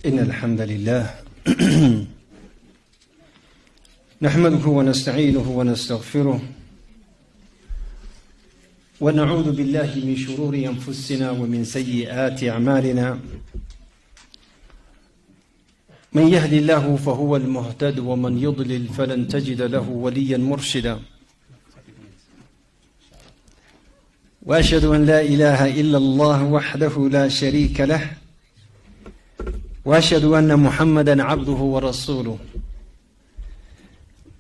إن الحمد لله نحمده ونستعينه ونستغفره ونعوذ بالله من شرور أنفسنا ومن سيئات أعمالنا. من يهد الله فهو المهتد، ومن يضلل فلن تجد له وليا مرشدا. وأشهد أن لا إله إلا الله وحده لا شريك له، واشهد ان محمدا عبده ورسوله.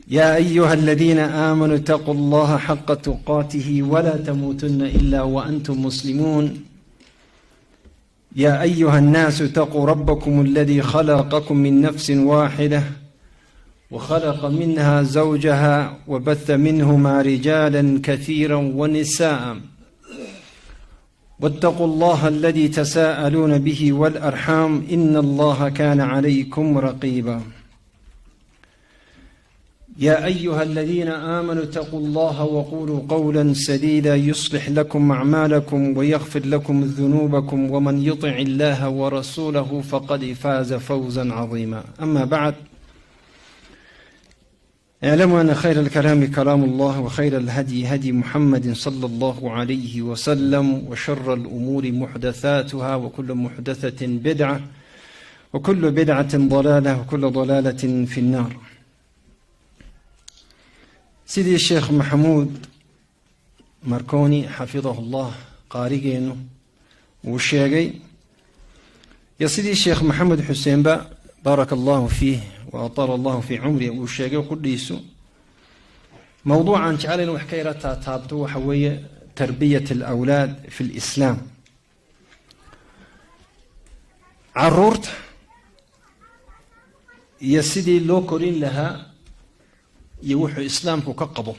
يا ايها الذين امنوا اتقوا الله حق تقاته ولا تموتن الا وانتم مسلمون. يا ايها الناس اتقوا ربكم الذي خلقكم من نفس واحده وخلق منها زوجها وبث منهما رجالا كثيرا ونساء، واتقوا الله الذي تساءلون به والارحام ان الله كان عليكم رقيبا. يا ايها الذين امنوا اتقوا الله وقولوا قولا سديدا يصلح لكم اعمالكم ويغفر لكم ذنوبكم، ومن يطع الله ورسوله فقد فاز فوزا عظيما. اما بعد، اعلموا أن خير الكلام كلام الله، وخير الهدي هدي محمد صلى الله عليه وسلم، وشر الأمور محدثاتها، وكل محدثة بدعة، وكل بدعة ضلالة، وكل ضلالة في النار. Sidii Sheekh Maxamuud Marconi xafidahu Allah qaarigeenu uu sheegay iyo sidii Sheekh Maxamed Xuseenba baaraka allahu fiih wa ataala allahu fii cumri uu sheegay qudhiisu, mowduucan jecel in wax ka yara taataabto waxa weeye tarbiyat alawlaad fi lislaam, caruurta iyo sidii loo korin lahaa iyo wuxuu islaamku ka qabo,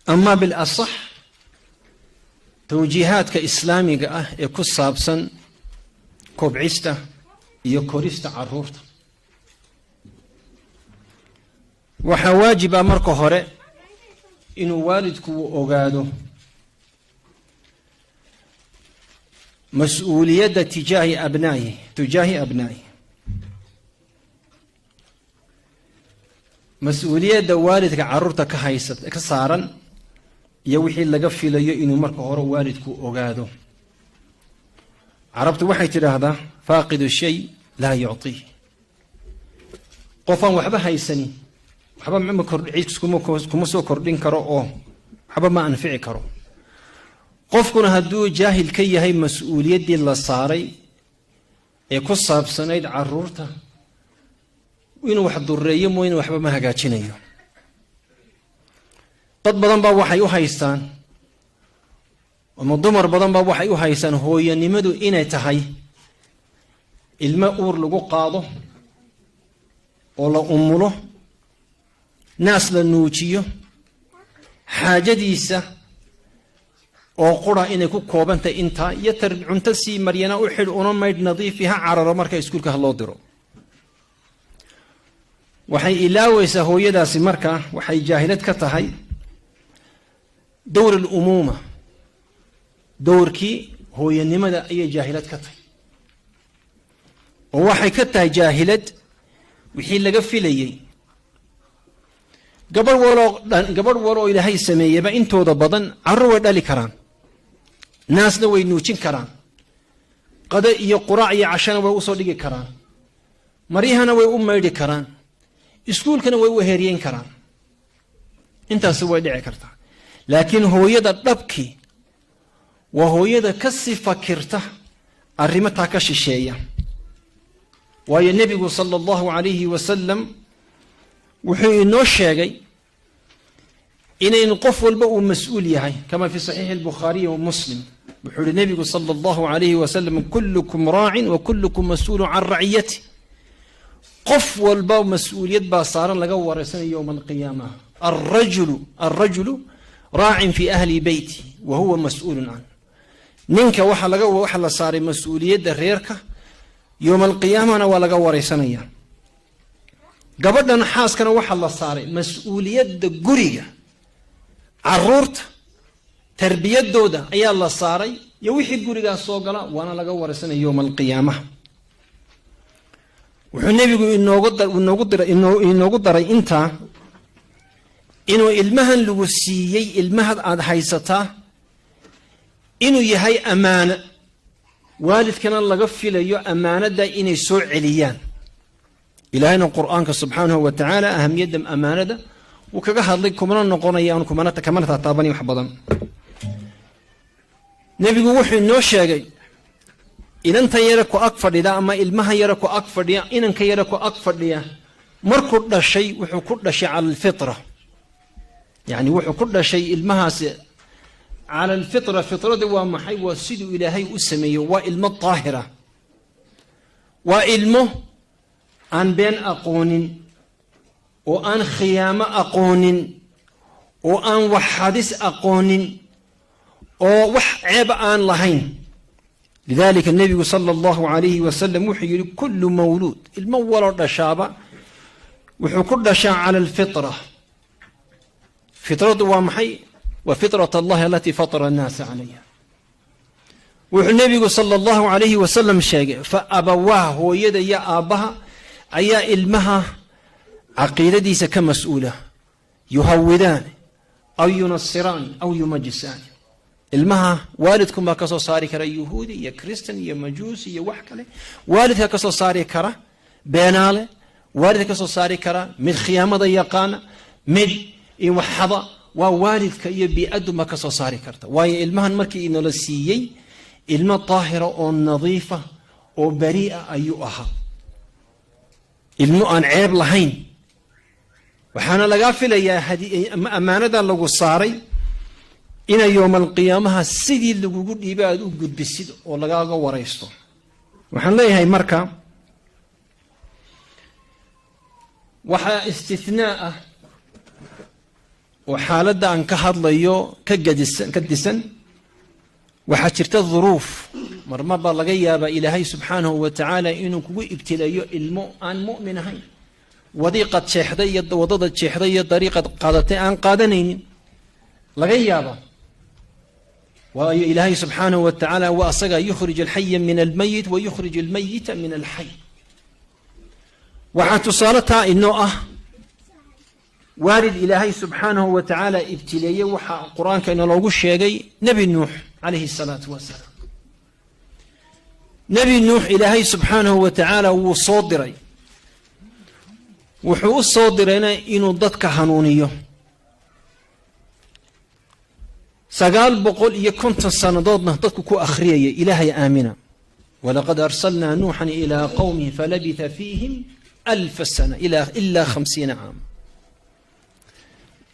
ama bilasax tawjiihaadka islaamiga ah ee ku saabsan kobcista iyo korista caruurta. Waxaa waajib ah marka hore inuu waalidku uu ogaado mas-uuliyadda tijaahi abnaa'ihi, tujaahi abnaa'ihi, mas-uuliyadda waalidka caruurta ka haysa ka saaran iyo wixii laga filayo inuu marka hore waalidku ogaado. Carabtu waxay tidhaahdaa: faaqidu shay laa yucطiih. Qofaan waxba haysanin waxba ma kuma soo kordhin karo oo waxba ma anfici karo. Qofkuna hadduu jaahil ka yahay mas-uuliyaddii la saaray ee ku saabsanayd caruurta, inuu wax dureeyo mooyne waxba ma hagaajinayo. Dad badan baa waxay u haystaan, ama dumar badan baa waxay u haystaan, hooyanimadu inay tahay ilmo uur lagu qaado oo la umulo, naas la nuujiyo, xaajadiisa oo qura inay ku koobantahay intaa iyo tar cunto sii, maryana u xidh, una maydh, nadiifi, ha cararo marka iskuulka ha loo diro. Waxay ilaaweysaa hooyadaasi marka, waxay jaahilad ka tahay dowr alumuuma, dowrkii hooyanimada ayay jaahilad ka tahay, oo waxay ka tahay jaahilad wixii laga filayey. Gabadh waloo gabadh waloo Ilaahay sameeyeyba intooda badan carruur way dhali karaan, naasna way nuujin karaan, qado iyo quraac iyo cashana way usoo dhigi karaan, maryahana way u maydhi karaan, iskuulkana way u heryeyn karaan. Intaasi way dhici kartaa, laakiin hooyada dhabkii waa hooyada ka sii fakirta arrimo taa ka shisheeya. Waayo, Nebigu sala allahu calayhi wasalam wuxuu inoo sheegay inaynu qof walba uu mas-uul yahay, kama fi saxiixi albukhaariyi wa Muslim. Wuxuu uhi Nebigu sala allahu calayhi wasalam: kullukum raacin wa kullukum mas-uulun can raciyati. Qof walba mas-uuliyad baa saaran laga wareysanaya yowma alqiyaama. Alrajulu raacin fi ahli beyti wa huwa mas-uulun can. Ninka waxa la saaray mas-uuliyadda reerka, yowma alqiyaamana waa laga wareysanaya. Gabadhan xaaskana waxaa la saaray mas-uuliyadda guriga, caruurta tarbiyadooda ayaa la saaray iyo wixii gurigaas soo gala, waana laga wareysanaya yowma alqiyaamaha. Wuxuu Nebigu inoogu daray intaa inuu ilmahan lagu siiyey, ilmaha aada haysataa, inuu yahay ammaano, waalidkana laga filayo ammaanadda inay soo celiyaan. Ilaahayna Qur-aanka subxaanahu wa tacaala ahamiyadda ammaanada wuu kaga hadlay, kumana noqonaya aanu kumana kamana taataabani wax badan. Nebigu wuxuu inoo sheegay inantan yare ku ag fadhida ama ilmahan yare ku ag fadhiya, inanka yare ku ag fadhiya, markuu dhashay wuxuu ku dhashay cala alfitra. Yani wuxuu ku dhashay ilmahaasi cala alfitra. Fitrada waa maxay? Waa siduu Ilaahay u sameeyo. Waa ilmo daahira, waa ilmo aan been aqoonin oo aan khiyaamo aqoonin oo aan wax xadis aqoonin oo wax ceeba aan lahayn. Lidalika nebigu sala allahu alayhi wasalam wuxuu yihi: kullu mawluud, ilmo waloo dhashaaba, wuxuu ku dhashaa cala alfitra. Fitradu waa maxay? Waa fitrat allahi alatii fatara annaasa calayha. Wuxuu nebigu sala allahu alayhi wasalam sheegay: fa abawaah, hooyada iyo aabbaha ayaa ilmaha caqiidadiisa ka mas-uula, yuhawidaani aw yunasiraani aw yumajisaani. Ilmaha waalidkunbaa ka soo saari kara yuhuudi iyo Christian iyo majuusi iyo wax kale. Waalidka ka soo saari kara beenaale, waalidka ka soo saari kara mid khiyaamada yaqaana, mid waxada, waa waalidka iyo bii'adunbaa ka soo saari karta. Waayo, ilmahan markii inala siiyey, ilmo daahira oo nadiifa oo barii'a ayuu ahaa, ilmo aan ceeb lahayn. Waxaana lagaa filayaa ammaanada lagu saaray inay yowmalqiyaamaha sidii lagugu dhiiba aad u gudbisid oo lagaaga waraysto. Waxaan leeyahay marka, waxaa istinaa ah oo xaaladda aan ka hadlayo ka gadisan ka disan. Waxaa jirta duruuf marmar baa laga yaabaa Ilaahay subxaanahu wa tacaala inuu kugu ibtilayo ilmo aan mu'min ahayn, wadiiqad jeexday iyo waddada jeexday iyo dariiqad qaadatay aan qaadanaynin laga yaaba. Waayo, Ilaahay subxaanahu wa tacaala waa asaga yukhrij alxaya min almayit wa yukhrij almayita min alxay. Waxaa tusaale taa inoo ah waalid Ilaahay subxaanahu wa tacaala ibtileeyey. Waxaa Qur-aanka inaloogu sheegay Nebi Nuux calayhi salaatu wasalaam. Nebi Nuux Ilaahay subxaanahu wa tacaala wuu soo diray. Wuxuu u soo dirayna inuu dadka hanuuniyo. 950 sannadoodna dadku ku akhriyaya Ilaahay aamina. Walaqad arsalnaa Nuuxan ilaa qowmihi falabitha fiihim alfa sana ilaa 50 caam.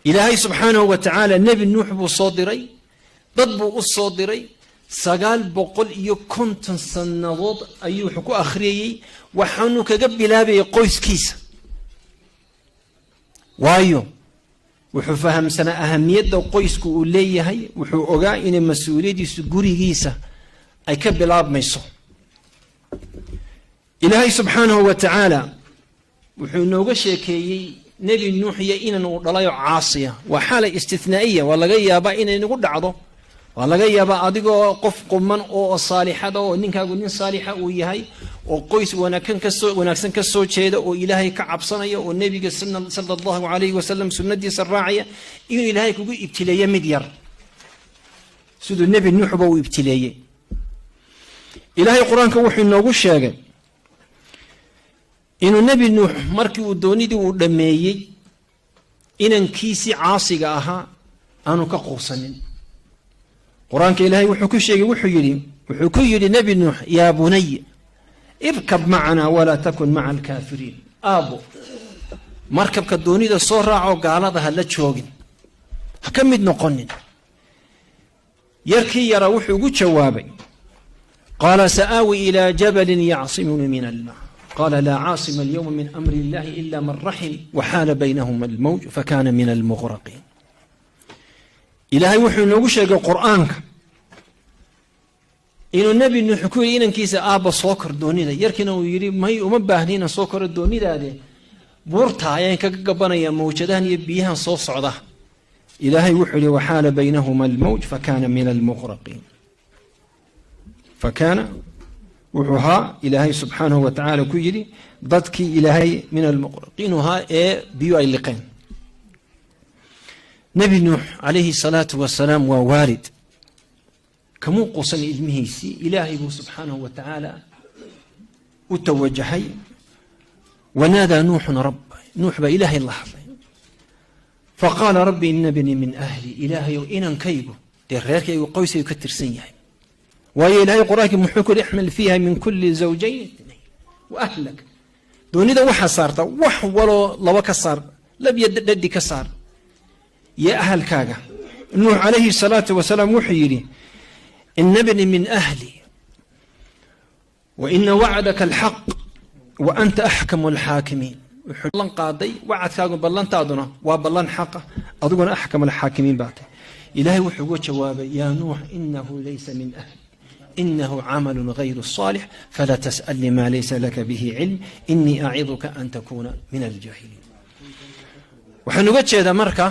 Ilaahay subxaanahu wa tacaala Nebi Nuux buu soo diray, dad buu u soo diray. 950 sannadood ayuu wuxuu ku akhriyayey. Waxaanuu kaga bilaabayay qoyskiisa, waayo wuxuu fahamsanaa ahamiyadda qoysku uu leeyahay. Wuxuu ogaa inay mas-uuliyaddiisu gurigiisa ay ka bilaabmayso. Ilaahay subxaanahu wa tacaala wuxuu inooga sheekeeyey Nebi Nuux iyo inan uu dhalayoo caasiya. Waa xaala istinaa'iya. Waa laga yaabaa inay nagu dhacdo. Waa laga yaabaa adigoo qof quman oo saalixada oo ninkaagu nin saalixa uu yahay oo qoys wanaagsan kasoo wanaagsan ka soo jeeda oo Ilaahay ka cabsanaya oo Nebiga sala allahu calayhi wasalam sunnadiisa raacaya, inuu Ilaahay kugu ibtileeyo mid yar, siduu Nebi Nuuxba uu ibtileeyey. Ilaahay Qur-aanka wuxuu inoogu sheegay inuu Nebi Nuux markii uu doonidii uu dhammeeyey, inankiisii caasiga ahaa aanu ka quusanin. Qur-aanka Ilaahay wuxuu ku sheegay, wuxuu ku yidhi Nebi Nuux: yaa bunay irkab macanaa walaa takun maca alkaafiriin. Aabo, markabka doonida soo raacoo gaalada ha la joogin, ha ka mid noqonin. Yarkii yaraa wuxuu ugu jawaabay: qaala sa'aawi ilaa jabalin yacsimunii min alma. Qala laa caasima alyowma min amri illahi ila man raxim waxaala baynahuma almowj fakana min almughraqiin. Ilaahay wuxuu inoogu sheegay Qur-aanka inuu Nebi Nuux ku yidhi inankiisa: aabba, soo kor doonida. Yarkiina uu yidhi: may, uma baahni inaan soo koro doonidaade, buurta ayaan kaga gabanayaa mawjadahan iyo biyahan soo socda. Ilaahay wuxuu yihi: waxaala baynahuma almowj fakana min almughraqiin. Fakana Wuxuu ahaa, Ilaahay subxaanahu wa tacaala ku yidhi, dadkii Ilaahay من المغرقين ahaa ee biyo ay liqeen. Nebi Nuux calayhi salaatu wasalaam waa waalid, kamuu qusan ilmihiisii. Ilaahay buu subxaanahu wa tacaala u tawajahay. ونادى نوح ربه. Nuux baa Ilaahay la hadlay. فقال رب إن ابني من أهلي. Ilaahayow, inankaygu dee reerkaygu, qoysaygu ka tirsan yahay. Waayo, Ilahay Qur-aankii muxuu ku yidhi? احمل فيها من كل زوجين اثنين وأهلك. Doonida waxaa saarta wax waloo laba ka saar, labya dhadi ka saar iyo ahalkaaga. Nuux calayhi salaatu wasalaam wuxuu yidhi: إن ابني من أهلي وإن وعدك الحق وأنت أحكم الحاكمين. Wuxuu ballan qaaday wacadkaagu, ballantaaduna waa ballan xaqa, adiguna أحكم الحاكمين baa tahay. Ilaahay wuxuu uga jawaabay: يا نوح إنه ليس من أهلك، إنه عمل غير صالح، فلا تسألني ما ليس لك به علم، إني أعظك أن تكون من الجاهلين. Waxaan uga jeedaa, marka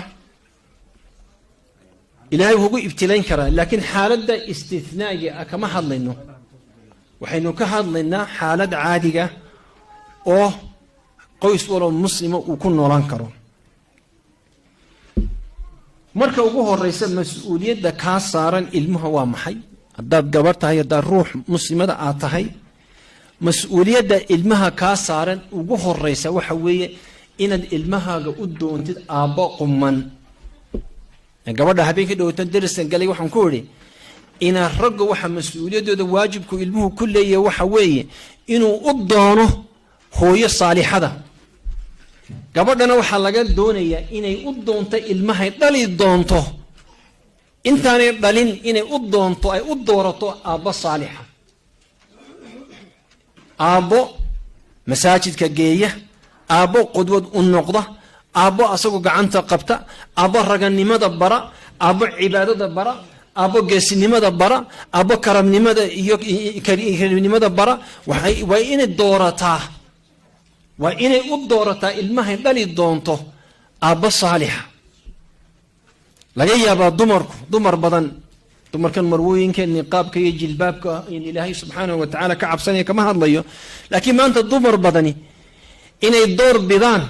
Ilaahay wuugu ibtilayn karaa, laakiin xaaladda istinaaga ah kama hadlayno. Waxaynu ka hadlaynaa xaalad caadiga oo qoys waloo muslima uu ku noolaan karo. Marka ugu horeysa, mas-uuliyadda kaa saaran ilmuha waa maxay? Haddaad gabar tahay, haddaad ruux muslimada aad tahay, mas-uuliyadda ilmaha kaa saaran ugu horeysa waxa weeye inaad ilmahaaga u doontid aabbo quman. Gabadha habeenkii dhowtan darisan galay waxaan ku idhi, inaa ragga waxa mas-uuliyaddooda waajibku ilmuhu ku leeyahay waxa weeye inuu u doono hooyo saalixada. Gabadhana waxaa laga doonayaa inay u doonto ilmahay dhali doonto, intaanay dhalin inay u doonto, ay u doorato aabbo saalixa, aabbo masaajidka geeya, aabbo qudwad u noqda, aabbo asagoo gacanta qabta, aabbo raganimada bara, aabbo cibaadada bara, aabbo geesinimada bara, aabbo karamnimada iyo karimnimada bara. Waa inay doorataa, waa inay u doorataa ilmahay dhali doonto aabbo saalixa. Laga yaabaa dumarku, dumar badan, dumarkan marwooyinka niqaabka iyo jilbaabka in Ilaahay subxaanahu wa tacaala ka cabsanaya kama hadlayo, laakiin maanta dumar badani inay door bidaan,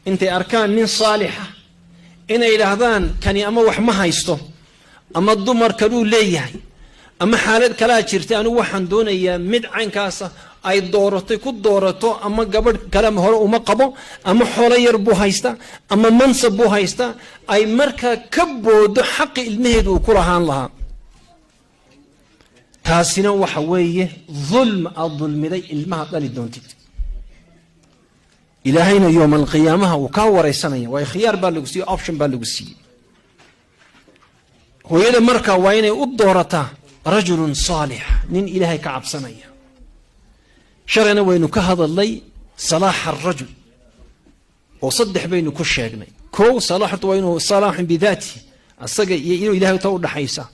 intay arkaan nin saalixa, inay yidhaahdaan kani ama wax ma haysto, ama dumar kaluu leeyahay, ama xaalad kalaa jirtay, anigu waxaan doonayaa mid caynkaasa. Ay dooratay, ku doorato, ama gabadh kale hore uma qabo, ama xoolo yar buu haystaa, ama mansab buu haystaa, ay markaa ka boodo xaqi ilmaheedu uu ku lahaan lahaa. Taasina waxa weeye dulm aad dulmiday ilmaha dhali doontid. Ilaahayna yowma alqiyaamaha uu kaa wareysanaya, waayo khiyaar baa lagu siiyey, option baa lagu siiyey. Hooyada marka waa inay u doorataa رجل صالح, nin Ilaahay ka cabsanaya. Shalayna waynu ka hadalnay صلاح الرجل oo saddex baynu ku sheegnay. Kow, salaaxatu waa inuu صلاح بذاته, asaga iyo inuu Ilahay ta udhaxaysa.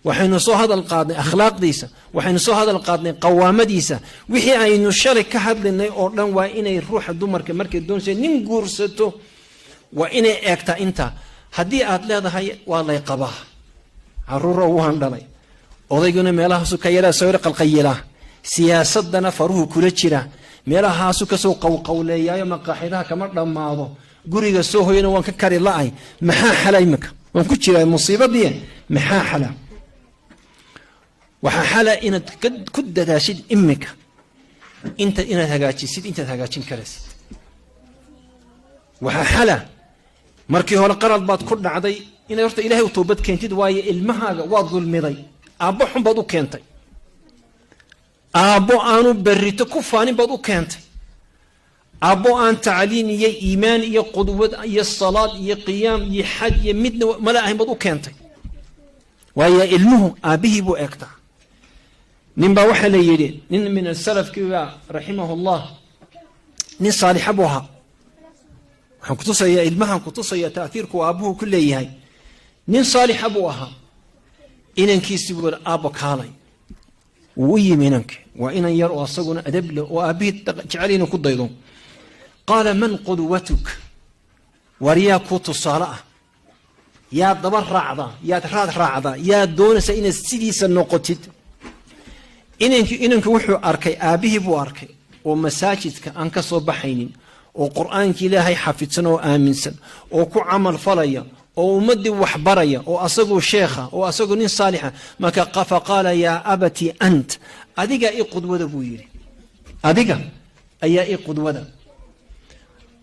Waxaynu soo hadal qaadnay akhlaaqdiisa, waxaynu soo hadal qaadnay qawaamadiisa. Wixii aynu shalay ka hadlaynay oo dhan waa inay ruuxa dumarka markay doonaysa nin guursato waa inay eegtaa intaa. Haddii aad leedahay waa lay qabaa, caruura waan dhalay, odayguna meelahaasu ka yaraa sawir qalqayilaa, siyaasadana faruhu kula jira, meelahaasu kasoo qowqowleeyaayo, maqaaxidaha kama dhammaado, guriga soo hoyana waan ka kari la-ay, maxaa xala? Imika waan ku jiraa musiibadii, maxaa xala? Waxaa xala inaad ku dadaashid imika inta inaad hagaajisid intaad hagaajin karaysid. Waxaa xala, markii hore qalad baad ku dhacday, inaad horta Ilahay u toobad keentid, waayo ilmahaaga waad dulmiday. Aabbo xun baad u keentay, aabbo aanu berrito ku faanin baad u keentay, aabbo aan tacliin iyo iimaan iyo qudwad iyo salaad iyo qiyaam iyo xaj iyo midna mala ahayn baad u keentay. Waayo, ilmuhu aabbihii buu eegtaa. Nin baa waxaa la yidhi, nin min asalafkii baa raximahu llah, nin saalixa buu ahaa. Waxaan kutusayaa ilmahan, kutusaya taathiirku aabbuhu ku leeyahay. Nin saalixa buu ahaa. Inankiisii buu aabbo kaalay. Wuu u yimi inanki. Waa inan yar oo asaguna adable oo aabbihii jecel inuu ku daydo. قال من قدوتك? Waar yaa kuu tusaale ah? Yaad daba raacda? Yaad raad raacda? Yaad doonaysa inaad sidiisa noqotid? Inanku wuxuu arkay, aabbihii buu arkay oo masaajidka aan ka soo baxaynin, oo Qur'aanka Ilaahay xafidsan oo aaminsan oo ku camal falaya oo ummaddii waxbaraya oo asaguu sheekha oo asagoo nin saalixa. Marka فقال يا أبت أنت, adiga i qudwada buu yidhi, adiga ayaa i qudwada.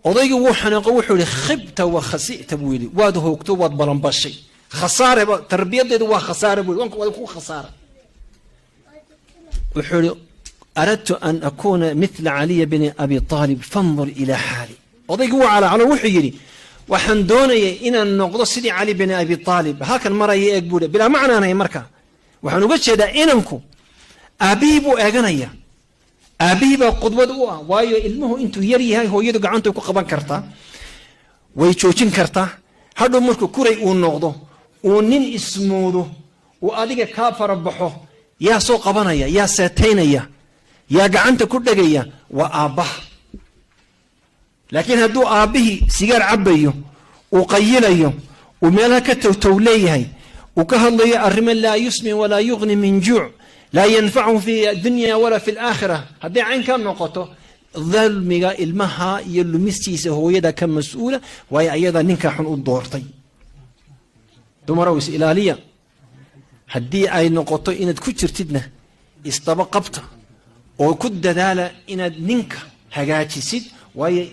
Odaygii wuu xanaaqo, wuxuu yihi: "خبت وخسئت," buu yidhi, "waad hoogto, waad balanbashay, khasaareba tarbiyadeedu waa khasaare," buu yidhi, "waa ku khasaara." Wuxuu yihi: "أردت أن أكون مثل علي بن أبي طالب، فانظر إلى حالي." Odaygii wuu calaacalo, wuxuu yidhi: "Waxaan doonayay inaan noqdo sidii Cali bin Abi Aalib, halkan maraya eeg," buui. Bilaa macnaanay. Marka waxaan uga jeedaa, inanku aabbihii buu eeganaya, aabbihii baa qudwad u ah, waayo ilmuhu intuu yar yahay hooyadu gacantay ku qaban kartaa, way joojin kartaa. Hadhow markuu kuray uu noqdo, uu nin ismoodo, uu adiga kaa farabaxo, yaa soo qabanaya, yaa seetaynaya, yaa gacanta ku dhegaya? Waa aabbaha. Laakiin hadduu aabbihii sigaar cabbayo, uu qayilayo, uu meelaha ka towtow leeyahay, uu ka hadlayo arrimo لا يسمن ولا يغني من جوع، لا ينفعه في الدنيا ولا في الآخرة, hadday cayn ka noqoto, dulmiga ilmaha iyo lumistiisa hooyada ka mas-uula, waayo ayadaa ninkaa xun u doortay. Dumarow, is ilaaliya. Haddii ay noqoto inaad ku jirtidna, isdaba qabta oo ku dadaala inaad ninka hagaajisid, waayo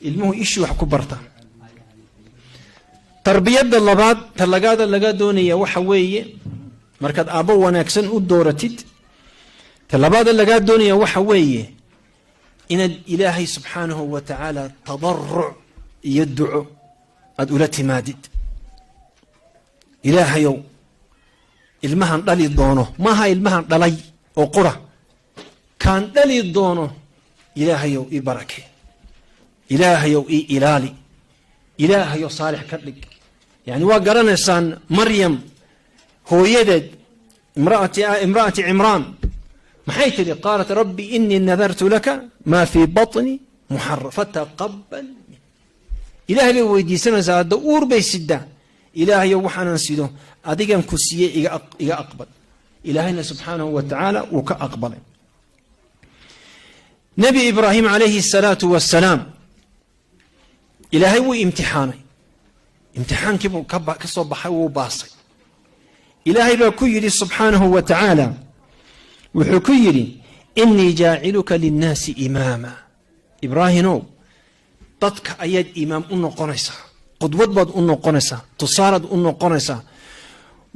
ilmuhu ishii wax ku barta. Tarbiyadda labaad talagaada laga doonaya waxa weeye, markaad aabbo wanaagsan u dooratid, talabaada lagaa doonaya waxa weeye inaad Ilaahay subxaanahu wa tacaala تضرع iyo duco aada ula timaadid. Ilaahayow, ilmahan dhali doono, maaha ilmahan dhalay oo qura, kaan dhali doono, Ilaahayow ii barakee, Ilaahayow ii ilaali, Ilaahayow saalix ka dhig. Yani waa garanaysaan Maryam hooyadeed, امرأة عمران, maxay tidhi? قالت رب إني نذرت لك ما في بطني محررا فتقبل. Ilahay bay weydiisanaysaa. Hadda uur bay sidaa. Ilaahayow, waxaanan sido adigan ku siiyey, iga aqbal. Ilaahayna subxaanahu wa tacaala wuu ka aqbalay. Nebi Ibraahim calayhi الsalaatu wasalaam Ilaahay wuu imtixaanay, imtixaankii buu ka soo baxay, wuu baasay. Ilaahay baa ku yidhi subxaanahu wa tacaala, wuxuu ku yidhi: "إني جاعلك للناس إماما." Ibraahimow, dadka ayaad imaam u noqonaysaa, qudwad baad u noqonaysaa, tusaalaad u noqonaysaa.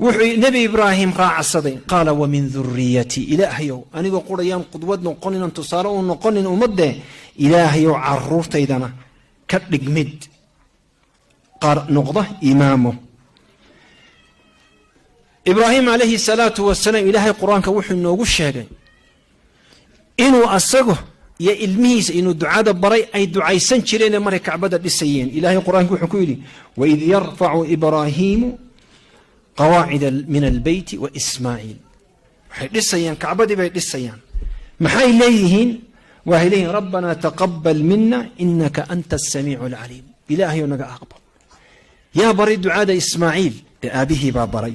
Wuxuu Nebi Ibraahim raacsaday: قال ومن ذريتي. Ilaahayow, anigoo qurayaan qudwad noqoninan, tusaale u noqonin ummadee, Ilaahayow, caruurtaydana ka dhig mid qaar noqda imaamo. Ibraahim calayhi salaatu wasalaam, Ilaahay Qur-aanka wuxuu inoogu sheegay inuu asago iyo ilmihiisa inuu ducada baray, ay ducaysan jireen markay Kacbada dhisayeen. Ilahay Qur-aanka wuxuu ku yidhi: وإذ يرفع إبراهيم القواعد من البيت وإسماعيل. Waxay dhisayaan, Kacbadii bay dhisayaan. Maxay leeyihiin? Waxay leeyihiin: "ربنا تقبل منا إنك أنت السميع العليم." Ilaahayow, naga aqbal. Yaa baray ducada Ismaaciil? Dee aabihii baa baray.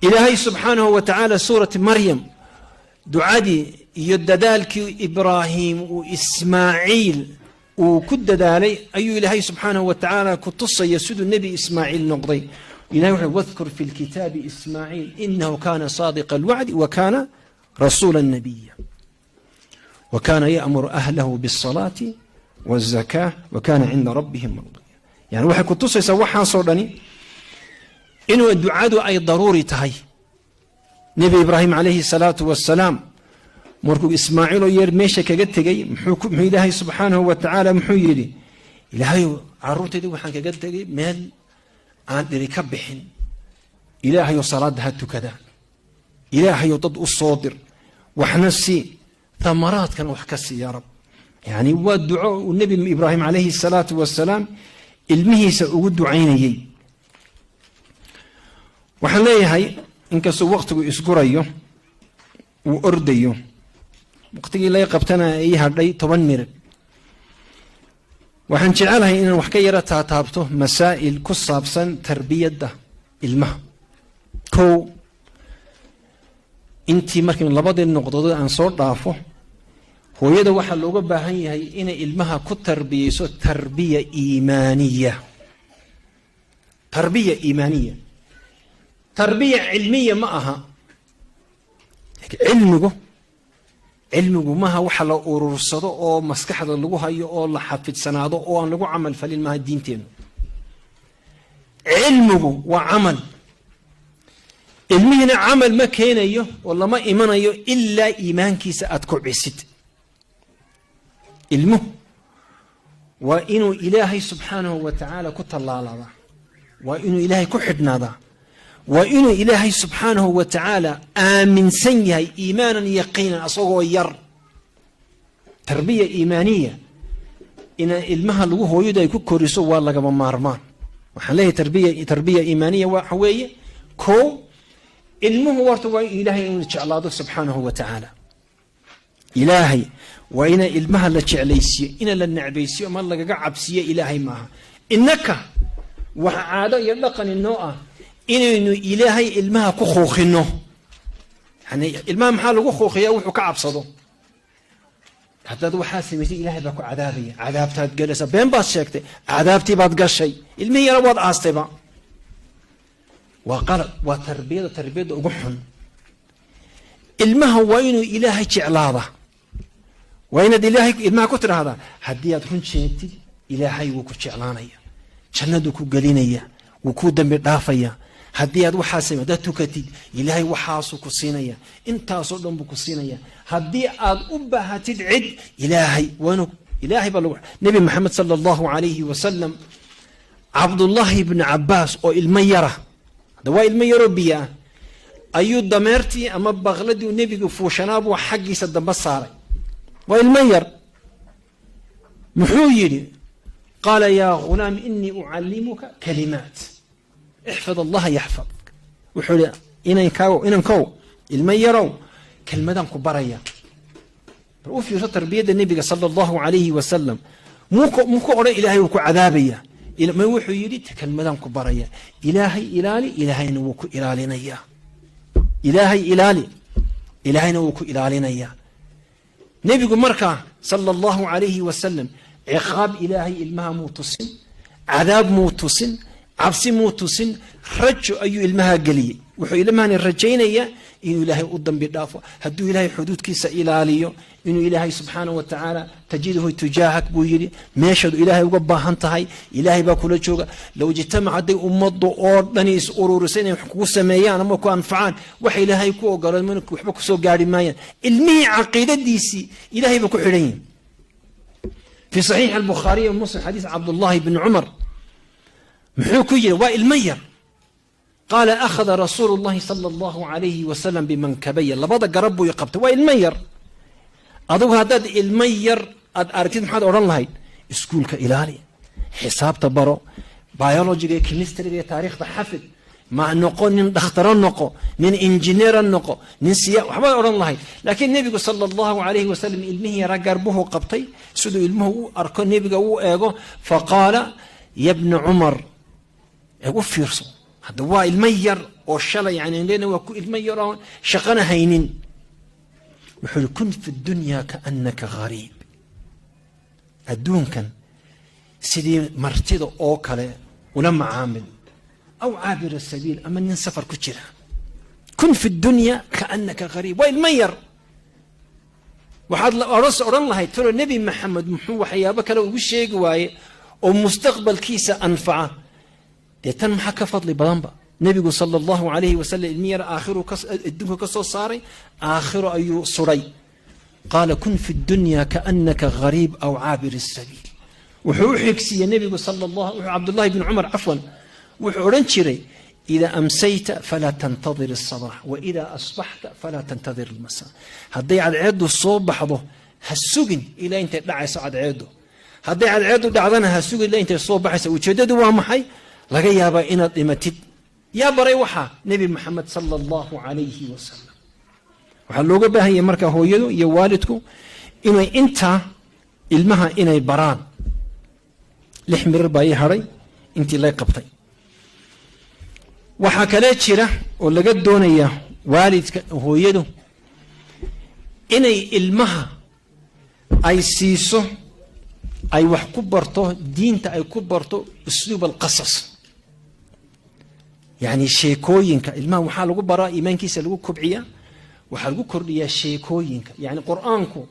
Ilaahay subxaanahu wa tacaala suurati Maryam ducadii iyo dadaalkii Ibraahim uu Ismaaciil uu ku dadaalay ayuu Ilaahay subxaanahu wa tacaala ku tusaya, siduu Nebi Ismaaciil noqday. Ilahay wuxuu: واذكر في الكتاب إسماعيل إنه كان صادق الوعد وكان رسولا نبيا وكان يأمر أهله بالصلاة والزكاة وكان عند ربه مرضيا. Yani waxay ku tusaysaa waxaasoo dhani inuu ducadu ay daruuri tahay. Nebi Ibraahim calayhi salaatu wasalaam markuu Ismaaciil oo yeer meesha kaga tegey, muxuu Ilaahay subxaanahu wa tacaala muxuu yidhi? "Ilaahay, caruurtaydii waxaan kaga tegey meel aan dhiri ka bixin. Ilaahayow, salaadda ha tukadaan. Ilaahayow, dad u soo dir, waxna sii, thamaraadkana wax ka sii, yaa Rab." Yani waa duco uu Nebi Ibraahim calayhi salaatu wasalaam ilmihiisa ugu ducaynayey. Waxaan leeyahay, inkastoo waqtigu isgurayo, uu ordayo, waqtigii laga qabtana ii hadhay 10 mirir, waxaan jecelahay inaan wax ka yaro taataabto masaa'il ku saabsan tarbiyadda ilmaha. Kow, Intii markii labadii noqdood aan soo dhaafo, hooyada waxaa looga baahan yahay inay ilmaha ku tarbiyeyso tarbiya iimaaniya. Tarbiya iimaaniya, tarbiya cilmiya ma aha. Cilmigu maha waxa la urursado oo maskaxda lagu hayo oo la xafidsanaado oo aan lagu camal falin. Maaha diinteenu. Cilmigu waa camal. Ilmihiina camal ma keenayo oo lama imanayo ilaa iimaankiisa aad kobcisid. Ilmuhu waa inuu Ilaahay subxaanahu wa tacaala ku tallaalaadaa, waa inuu Ilaahay ku xidhnaadaa, waa inuu Ilaahay subxaanahu wa tacaala aaminsan yahay iimaanan yaqiinan asagoo yar. Tarbiya iimaaniya ina ilmaha lagu hooyadu ay ku koriso waa lagama maarmaan. Waxaan leeyahay tarbiya iimaaniya waxa weeye: koo, ilmuhu horta waa Ilaahay inuu jeclaado subxaanahu wa tacaala. Ilaahay waa ina ilmaha la jeclaysiiyo, ina la necbaysiyo ama lagaga cabsiyo Ilaahay maaha. Innaka waxa caado iyo dhaqan inoo ah inaynu Ilaahay ilmaha ku khuuqino. Yani ilmaha maxaa lagu khuuqiyaa? Wuxuu ka cabsado. Haddaad waxaa samaysay, Ilahay baa ku cadaabaya, cadaabtaad gelaysa. Been baad sheegtay, cadaabtii baad gashay. Ilmihii yara waad aastayba. Waa qalad, waa tarbiyada ugu xun. Ilmaha waa inuu Ilaahay jeclaada. Waa inaad Ilaahay ilmaha ku tidhaahdaa: haddii aad run sheegtid, Ilaahay wuu ku jeclaanaya, jannaduu ku gelinaya, wuu kuu dambi dhaafaya. Haddii aad waxaa same, haddaad tukatid, Ilaahay waxaasuu ku siinaya, intaasoo dhan buu ku siinaya. Haddii aad u baahatid cid, Ilaahay waa inuu Ilaahay baa lagu. Nebi Maxamed sala Allahu calayhi wasalam, Cabdullaahi ibni Cabaas oo ilmo yara, hadda waa ilmo yaroo biyo ah, ayuu dameertii ama baqladii uu nebigu fuushanaabuu xaggiisa dambe saaray. Waa ilmo yar. Muxuu yidhi? Qaala: "Yaa ghulaam, inii ucallimuka kalimaat, ixfad Allaha yaxfadk." Wuxuu yihi: "Inankow, ilmo yarow, kelmadaan ku baraya." Bal u fiirso tarbiyadda nebiga sala Allahu calayhi wasalam. Muu ku odhan Ilaahay wuu ku cadaabaya? Ma wuxuu yidhi: "Kelmadaan ku baraya, Ilaahay ilaali, Ilaahayna wuu ku ilaalinayaa. Ilaahay ilaali, Ilaahayna wuu ku ilaalinayaa." Nebigu markaa sala Allahu calayhi wasalam ciqaab Ilaahay ilmaha muu tusin, cadaab muu tusin, cabsi muu tusin. Rajo ayuu ilmaha geliyey. Wuxuu ilmahani rajaynayaa inuu Ilaahay u dambi dhaafo hadduu Ilaahay xuduudkiisa ilaaliyo, inuu Ilaahay subxaana wa tacaala "tajidhu tujaahak" buu yidhi. Meeshaadu Ilaahay uga baahan tahay, Ilaahay baa kula jooga. Low ijtamac, hadday ummaddu oo dhani is ururisa inay wax kugu sameeyaan ama ku anfacaan, waxa Ilaahay ku ogolo waxba kusoo gaari maayaan. Ilmihii caqiidadiisii Ilaahay baa ku xidhan yihin. Fi saxiix Albukhaariy Muslim, xadiis Cabdullaahi bni Cumar, muxuu ku yidhi? Waa ilmo yar. Qaala: "Akhada rasuulu llahi sala Allahu calayhi wasalam bimankabaya." Labada garab buu i qabtay. Waa ilmo yar. Adugu haddaad ilmo yar aad aragtid, maxaad odhan lahayd? Iskuulka ilaali, xisaabta baro, biologyga iyo chemistryga iyo taariikhda xafid, ma noqo nin dhakhtaro, noqo nin injineera, noqo nin siya, waxbaad odhan lahayd. Laakiin nebigu sala Allahu calayhi wasalam ilmihii yara garbuhu qabtay, siduu ilmuhu u arko nebiga u eego. Faqaala: "Ya bna Cumar." U fiirso hadda, waa ilmo yar oo shalay yani lena waa ku ilmo yar oon shaqana haynin. Wuxuu yihi: "Kun fi dunya kaanaka ghariib." Adduunkan sidii martida oo kale ula macaamil, aw caabir sabiil, ama nin safar ku jira. Kun fi dunya kaanaka ghariib. Waa ilmo yar. Waxaad odhan lahayd: talo Nebi Maxamed muxuu waxyaabo kale ugu sheegi waaye oo mustaqbalkiisa anfaca? Dee tan maxaa ka fadli badanba? Nebigu sala Allahu calayhi wasalam ilmi yar aakhiru adduunka ka soo saaray, aakhiro ayuu suray. Qaala: "Kun fi dunya kaanaka ghariib aw caabir sabiil." Wuxuu u xigsiiyey nebigu sala allah, wuxuu Cabdullahi bn Cumar, cafwan, wuxuu odhan jiray: "Ida amsayta falaa tantadir asabax, wa ida asbaxta falaa tantadir almasa." Hadday cadceeddu soo baxdo, ha sugin ilaa intay dhacayso cadceeddu. Hadday cadceeddu dhacdana, ha sugin ilaa intay soo baxayso. Ujeeddadu waa maxay? Laga yaabaa inaad dhimatid. Yaa baray waxaa? Nebi Maxamed sala Allahu calayhi wasalam. Waxaa looga baahan yahay marka hooyadu iyo waalidku inay intaa ilmaha inay baraan. 6 mirir baa ii hadhay intii lay qabtay. Waxaa kalee jira oo laga doonaya waalidka, hooyadu. Inay ilmaha ay siiso, ay wax ku barto diinta, ay ku barto أسلوب القصص, yani sheekooyinka. Ilmaha waxaa lagu baraa, iimaankiisa lagu kobciyaa, waxaa lagu kordhiyaa sheekooyinka. Yani Qur-aanku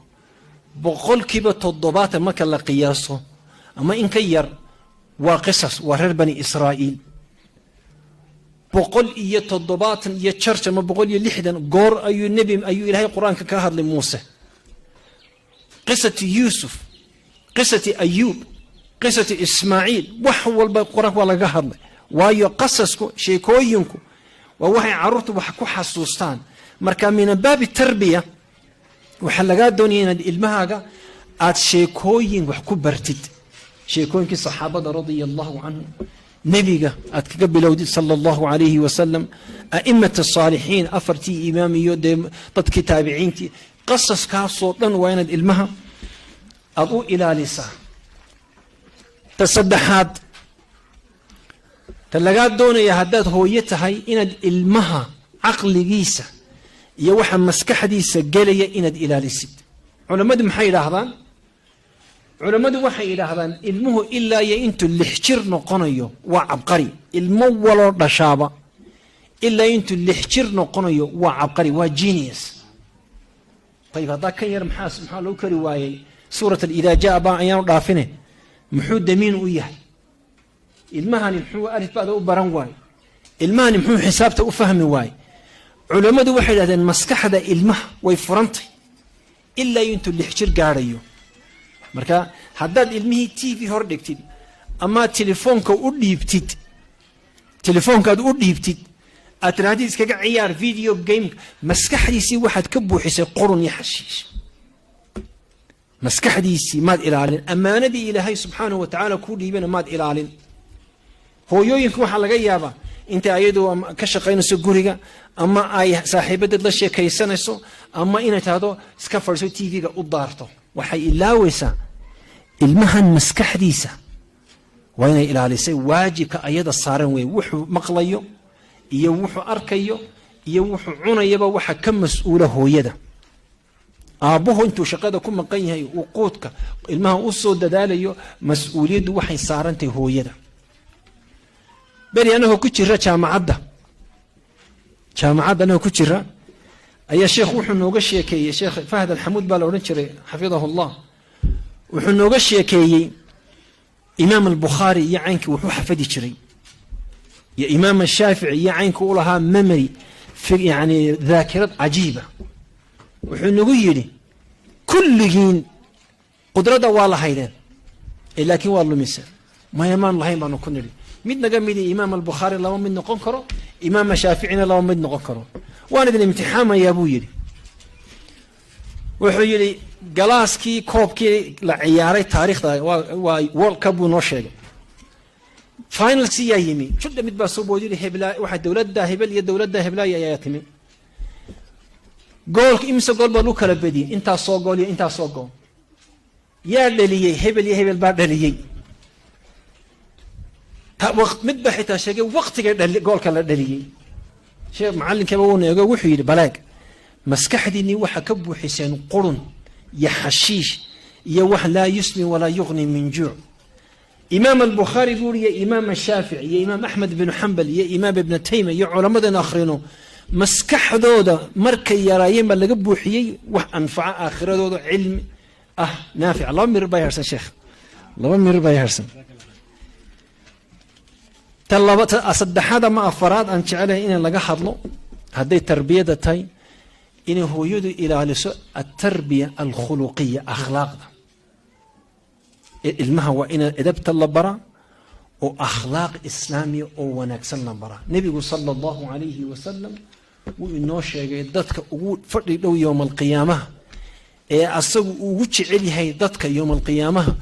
70% marka la qiyaaso ama in ka yar waa qisas, waa reer Bani Israa'iil. 170 iyo jarj ama 160 goor ayuu nebi ayuu Ilaahay Qur-aanka ka hadlay. Muuse, qisati Yuusuf, qisati Ayuub, qisati Ismaaciil, wax walba Qur-aanka waa lagaga hadlay. Waayo, qasasku, sheekooyinku waa waxay carruurtu wax ku xasuustaan. Marka من باب التربية waxaa lagaa doonaya inaad ilmahaaga aad sheekooyin wax ku bartid, sheekooyinkii saxaabada رضي الله عنهم, nebiga aad kaga bilowdid صلى الله عليه وسلم, أئمة الصالحين, afartii imaam iyo dee dadkii taabiciintii. Qasaskaasoo dhan waa inaad ilmaha aad u ilaalisaa. Ta saddexaad, ta lagaa doonaya haddaad hooyo tahay, inaad ilmaha caqligiisa iyo waxa maskaxdiisa gelaya inaad ilaalisid. Culammadu maxay yidhaahdaan? Culammadu waxay yidhaahdaan, ilmuhu ilaa iyo intuu 6 jir noqonayo waa cabqari. Ilmo waloo dhashaaba ilaa intuu 6 jir noqonayo waa cabqari, waa genius. Ayib, haddaa kan yar maxaa loo kari waayey? Suurat إذا جاء baa ayaanu dhaafine, muxuu damiin u yahay ilmahani? Muxuu alif bada u baran waayey ilmahani? Muxuu xisaabta u fahmi waayey? Culammadu waxay yidhahdeen, maskaxda ilmaha way furantay ilaa intuu 6 jir gaadhayo. Marka haddaad ilmihii TV hor dhigtid ama telefoonka u dhiibtid, telefoonkaad u dhiibtid, aad tirahdid iskaga ciyaar video game, maskaxdiisii waxaad ka buuxisay qurun iyo xashiish. Maskaxdiisii maad ilaalin, ammaanadii Ilaahay subxaanahu wa tacaala kuu dhiibana maad ilaalin. Hooyooyinka waxaa laga yaabaa intay ayadu ka shaqaynayso guriga ama ay saaxiibadeed la sheekaysanayso ama inay tahdo iska fadhiiso, TV-ga u daarto, waxay ilaaweysaa ilmahan maskaxdiisa. Waa inay ilaalisay, waajibka ayada saaran wey. Wuxuu maqlayo iyo wuxuu arkayo iyo wuxuu cunayaba waxa ka mas-uula hooyada. Aabbuhu intuu shaqada ku maqan yahay, uu quudka ilmaha u soo dadaalayo, mas-uuliyaddu waxay saarantahay hooyada. Beri anagoo ku jira jaamacadda anagoo ku jira ayaa sheekh wuxuu nooga sheekeeyey, Sheekh Fahd Alxamuud baa la odhan jiray, حفظه الله, wuxuu nooga sheekeeyey Imaam Albukhaari iyo caynkii wuxuu xafadi jiray, iyo Imaam Ashaafici iyo caynka u lahaa memory, yani daakirad cajiiba. Wuxuu nagu yidhi, kulligiin qudradda waa lahaydeen, laakiin waa lumiseen. Maya, maan lahayn baanu ku nidhi. Mid naga midi Imaam Albukhaari lama mid noqon karo, Imaam Shaaficina lama mid noqon karo. Waan idin imtixaamayaa, buu yidhi. Wuxuu yidhi, galaaskii koobkii la ciyaaray taariikhda waa World Cup buu noo sheegay, finalsi yaa yimi? Judha mid baa soo bood yidhi, heblaa waxaa dowladda hebel iyo dowladda heblaaya ayaa timi. Goolka imise gool baa lagu kala bediyey? Intaasoo gool iyo intaasoo gool. Yaa dhaliyey? Hebel iyo hebel baa dhaliyey. Mid baa xitaa sheegay waqtiga goolka la dhaliyey. Sheekh macallinkaba wuuna eego, wuxuu yidhi, baleeg, maskaxdiinnii waxaa ka buuxiseen qurun iyo xashiish iyo wax لا يسمن ولا يغني من جوع. Imaam Albukhaari buu iyo Imaam Shaafici iyo Imaam Axmed binu Xambal iyo Imaam Ibnu Taymiya iyo culamadan akhrino, maskaxdooda markay yaraayeen baa laga buuxiyey wax anfaca aakhiradooda, cilmi ah naafic. 2 mirir baa harsan, sheekh, 2 mirir baa harsan. Ta laba, ta saddexaad ama afaraad aan jecelahay in laga hadlo, hadday tarbiyada tahay, inay hooyadu ilaaliso التربية الخلقية, akhlaaqda ilmaha. Waa ina edabta la baraa oo akhlaaq islaamiya oo wanaagsan la baraa. Nebigu صلى الله عليه وسلم wuu inoo sheegay dadka ugu fadhi dhow yowma alqiyaamaha ee asagu ugu jecel yahay dadka yowma alqiyaamaha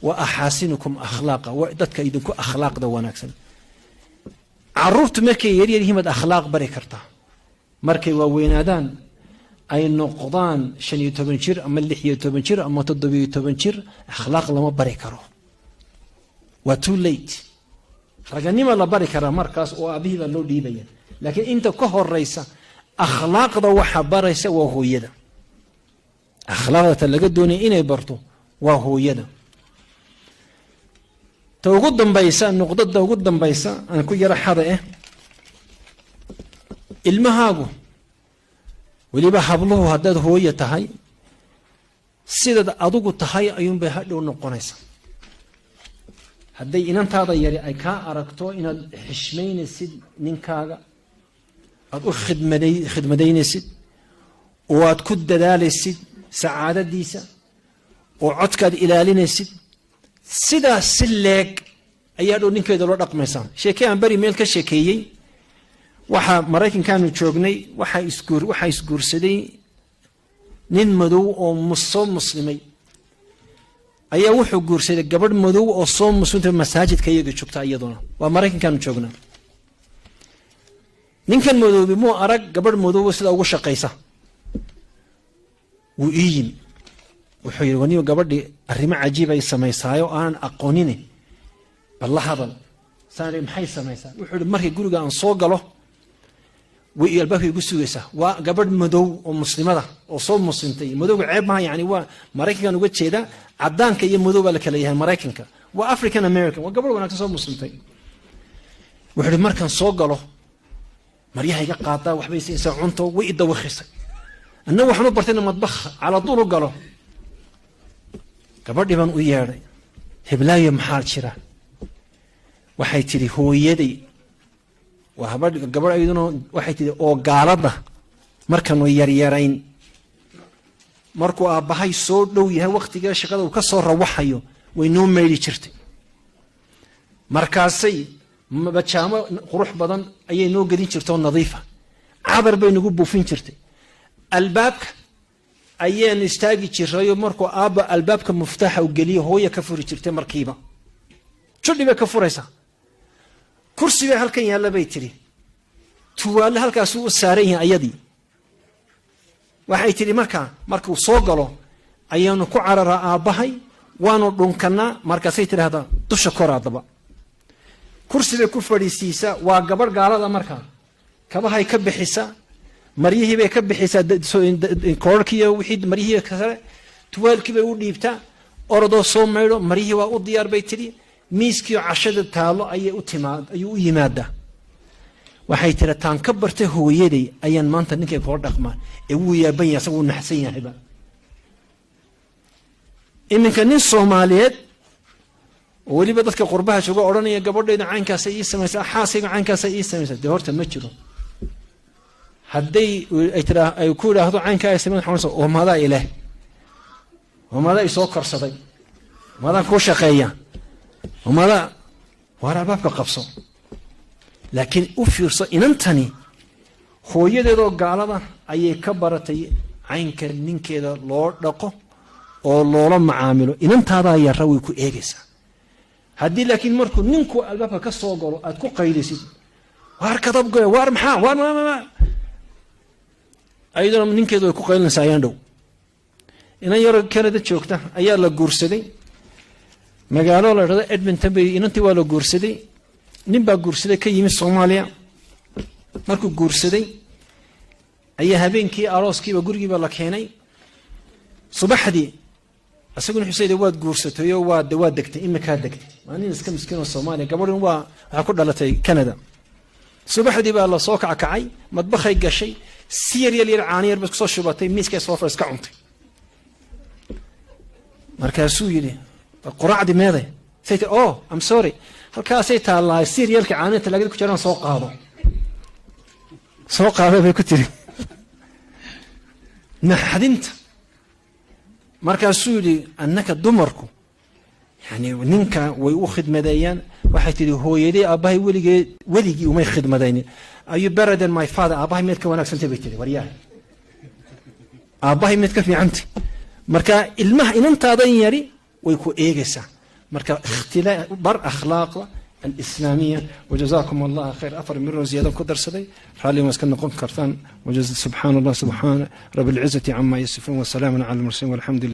waa أحاسنكم أخلاقا, waa dadka idinku akhlaaqda wanaagsan. Caruurtu markay yaryar yihiin baad akhlaaq bari kartaa. Markay waaweynaadaan, ay noqdaan 15 jir ama 16 jir ama 17 jir, akhlaaq lama bari karo, waa too late. Raganima la bari karaa markaas oo aabihii baa loo dhiibaya, laakiin inta ka horeysa akhlaaqda waxa baraysa waa hooyada. Akhlaaqda ta laga doonaya inay barto waa hooyada. Ta ugu dambaysa, nuqdada ugu dambaysa aan ku yaro xada ilmahaagu, weliba habluhu, haddaad hooye tahay, sidaad adigu tahay ayuunbay hadhow noqonaysa. Hadday inantaada yari ay kaa aragto inaad xishmaynaysid ninkaaga, aada u khidmadaynaysid oo aad ku dadaalaysid sacaadadiisa oo codkaad ilaalinaysid, sidaas si leeg ayaa dhow ninkeeda loo dhaqmaysaa. Sheeke aan beri meel ka sheekeeyey, waxaa Maraykankaanu joognay, waxaa isguursaday nin madow oo soo muslimay ayaa wuxuu guursaday gabadh madow oo soo muslimta, masaajidka iyaga joogta iyaduna. Waa Maraykankaanu joognaa. Ninkan madoobi muu arag gabadh madoobo sidaa ugu shaqaysa. Wuu ii yimi, wuxuu yidhi, "Waniyo gabadhii arrimo cajiib ay samaysaayo aanan aqoonine, bal la hadal." Saan, "Maxay samaysaa?" Wuxuu yihi, "Markii guriga aan soo galo way albaabka igu sugaysaa. Waa gabadh madow oo muslimada oo soo muslimtay." Madowga ceeb maha, yani waa Maraykankan uga jeeda, cadaanka iyo madow baa la kala yahay Maraykanka. Waa African American, waa gabadh wanaagsan, soo muslimtay. Wuxuu ihi, "Markaan soo galo maryaha iga qaadaa, waxbay siinaysaa cunto, way idawakhisay. Annagu waxaan u bartay ina madbakha cala duul u galo. Gabadhii baan u yeedhay. Heblaayo, maxaa jira?" Waxay tidhi, "Hooyaday waa habadh gabadh iyaduna." Waxay tidhi, "Oo gaalada markaanu yaryarayn, markuu aabbahay soo dhow yahay waktiga shaqada uu ka soo rawaxayo, way noo maydhi jirtay. Markaasay bajaamo qurux badan ayay noo gelin jirtay oo nadiifa, cadar bay nagu buufin jirtay. Albaabka ayaan istaagi jirayo, markuu aabba albaabka muftaaxa u geliyo, hooya ka furi jirtay markiiba, judhi bay ka furaysaa. Kursi bay halkan yaalla," bay tidhi, "tuwaalle halkaasuu u saaran yahay ayadii." Waxay tidhi, "Markaa markuu soo galo ayaanu ku cararaa aabbahay, waanu dhunkannaa. Markaasay tidhaahdaa, dusha kor haddaba kursi bay ku fadhiisiisaa." Waa gabadh gaalada. "Markaa kabahay ka bixisaa, maryihii bay ka bixisaa, koorarkiiyo wixii maryihii sare, tuwaalkii bay u dhiibtaa, orodoo soo maydho, maryihii waa u diyaar," bay tidhi. "Miiskiio cashada taalo ayay u timaad ayuu u yimaadaa." Waxay tiri, "Taan ka bartay hooyaday ayaan maanta ninkay kula dhaqmaa, ee wuu yaaban yahay, asaga wuu naxsan yahayba." Iminka nin Soomaaliyeed oo weliba dadka qurbaha jooga odhanaya, "Gabadhayda caynkaasay ii samaysaa, xaaskayga caynkaasay ii samaysaa," dee horta ma jiro. Hadday ay tiraa, ay ku idhaahdo caynkaa ay samayn, waxaan, "Oo madaa ileh, oo madaa isoo korsaday, madaan kuu shaqeeya, oo madaa waar albaabka qabso." Laakiin u fiirso, inantani hooyadeedoo gaalada ayay ka baratay caynka ninkeeda loo dhaqo oo loola macaamilo. Inantaadaa yarra way ku eegaysaa. Haddii laakiin markuu ninku albaabka ka soo galo aad ku qaylisid, "Waar kadabgoy, waar maxaa, waar," ayaduna ninkeedu way ku qaylinaysaa. Ayaan dhow inan yaro Canada joogta ayaa la guursaday. Magaalo la dhahdo Edmonton bay inantii waa la guursaday. Nin baa guursaday ka yimid Soomaaliya. Markuu guursaday ayaa habeenkii arooskiiba gurigiiba la keenay. Subaxdii isaguna xusayde, "Waad guursatayo, waa degtay, imikaa degtay." Waa nin iska miskiin oo Soomaaliya, gabadhin waa waxaa ku dhalatay Canada. Subaxdii baa lasoo kackacay, madbakhay gashay, si yar yar yar caano yar bay kusoo shubatay, miiskay soo far iska cuntay. Markaasuu yidhi, "Quraacdii meeday?" Say tii, "Oh, I'm sorry, halkaasay taallaa, cerealka caanaha talaagada ku jiraan soo qaado, soo qaado," bay ku tiri. Naxdinta. Markaasuu yidhi, "Annaka dumarku yani ninka way u khidmadeeyaan." Waxay tidhi, "Hooyaday aabbahay weligeed weligii umay khidmadaynin." "Are you better than my father? Aabbahay miyaad ka wanaagsantay?" bay tiri. "Waryahay, aabbahay miyaad ka fiicantay?" Marka ilmaha inantaadan yari way ku eegaysaa. Marka bar akhlaaqda alislaamiya. Wajazaakum Allah khayr. Afar miroo ziyaado ku darsaday, raalli waa iska noqon kartaan. Subxaan Allah, subxaana rabi alcizati cama yasifuun, wasalaamun cala almursaliin, walxamdu.